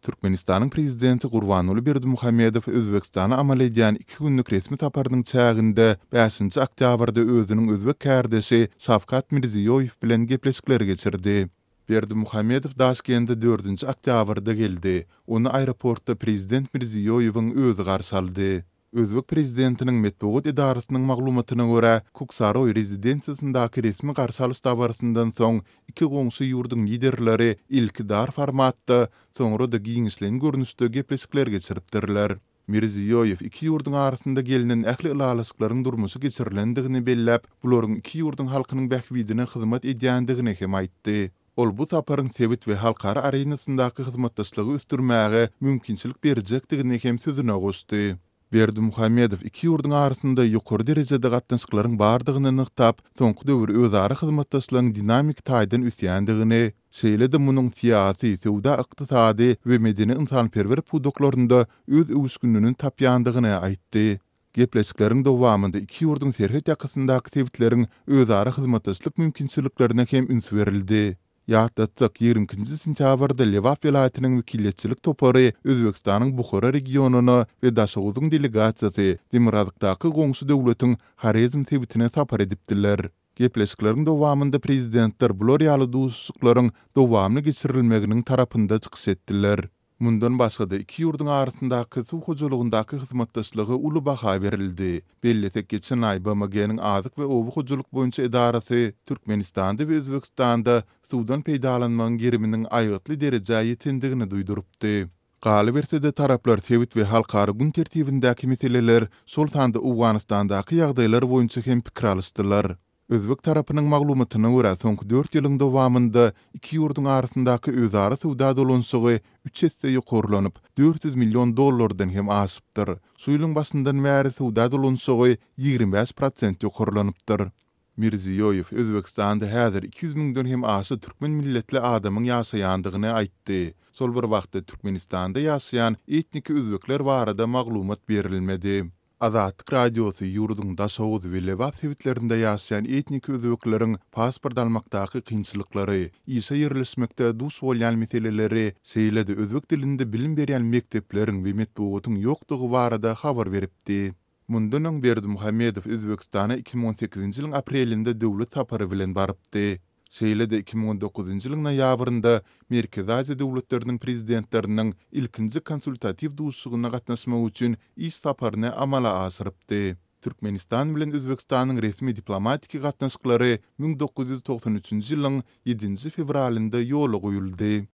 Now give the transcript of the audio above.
Türkmenistanyň Prezidenti Gurbanguly Berdimuhamedow Özbegistana amal edýän iki günlük resmi saparynyň çäginde bäşinji oktýabrda özüniň özbek kärdeşi Şawkat Mirziýoýew bilen gepleşikleri geçirdi. Berdimuhamedow Daşkende dördünji oktýabrda geldi. Ony aeroportda Prezident Mirziýoýewiň özi garşy aldy. Özbek prezidentiniň metbugat edarasynyň maglumatyna görä, Kuksaroý rezidensiýasyndaky resmi garşy alyş dabarasyndan soň, iki goňşy ýurduň liderleri ilki dar formatda, soňra-da giňişleýin görnüşde gepleşikler geçiripdirler. Mirziýoýew iki ýurduň arasynda gelnen ähli ylalaşyklaryň durmuşa geçirilendigini belläp, bularyň iki ýurduň halkynyň bähbidine hyzmat edýändigini hem aýtdy. Ol bu saparyň sebit we halkara arenasyndaky hyzmatdaşlygy ösdürmäge mümkinçilik berjekdigini hem sözüne goşdy. Berdimuhamedow iki ýurduň arasynda ýokary derejede gatnaşyklaryň bardygyny nygtap, soňky döwür özara hyzmatdaşlygyň dinamiki taýdan ösýändigini, şeýle-de munuň syýasy, söwda-ykdysady we medeni-ynsanperwer pudaklarynda öz öwüşginini tapýandygyny aýtdy. Gepleşikleriň dowamynda iki ýurduň serhet ýakasyndaky sebitleriň özara hyzmatdaşlyk mümkinçiliklerine hem üns berildi. Ýatlatsak, 22-nji sentýabrda Lebap welaýatynyň wekiliýetçilik topary Özbegistanyň Buhara regionyna we Daşoguzyň delegasiýasy demirgazykdaky goňşy döwletiň Horezm sebitine sapar edipdiler. Gepleşikleriň dowamynda prezidentler bular ýaly duşuşyklaryň dowamly geçirilmeginiň tarapynda çykyş etdiler. Mundan başga-da, iki ýurduň arasyndaky suw hojalygyndaky hyzmatdaşlyga uly baha berildi. Bellesek, geçen aý BMG-niň Azyk we oba hojalyk boýunça edarasy Türkmenistanda we Özbegistanda suwdan peýdalanmagyň geriminiň aýgytly derejä ýetendigini duýdurypdy. Galyberse-de, taraplar sebit we halkara gün tertibindäki meseleler, şol sanda Owganystandaky ýagdaýlar boýunça hem pikir alyşdylar. Özbek tarapynyň maglumatyna görä, soňky dört ýylyň dowamynda iki ýurduň arasyndaky özara söwda dolanyşygy üç esse ýokarlanyp, 400 million dollardan hem aşypdyr. Şu ýylyň başyndan bäri söwda dolanyşygy 25 prosent ýokarlanypdyr. Mirziýoýew Özbegistanda häzir 200 müňden hem aşa türkmen milletli adamyň ýaşaýandygyny aýtdy. Şol bir wagtda Türkmenistanda ýaşaýan etniki özbekler barada maglumat berilmedi. Azatlyk Radiosy ýurduň Daşoguz we Lebap sebitlerinde ýaşaýan etniki özbekleriň pasport almakdaky kynçylyklary, işe ýerleşmekde duş bolýan meseleleri, şeýle-de özbek dilinde bilim berýän mekdepleriň we metbugatyň ýokdugy barada habar beripdi. Mundan öň Berdimuhamedow Özbegistana 2018-nji ýylyň aprelinde döwlet sapary bilen barypdy. Şeýle-de 2019-njy ýylyň noýabrynda Merkezi Aziýa döwletleriniň Prezidentleriniň ilkinji konsultatiw duşuşygyna gatnaşmak üçin iş saparyny amala aşyrypdy. Türkmenistan bilen Özbegistanyň resmi diplomatiki gatnaşyklary 1993-nji ýylyň ýedinji fewralynda ýola goýuldy.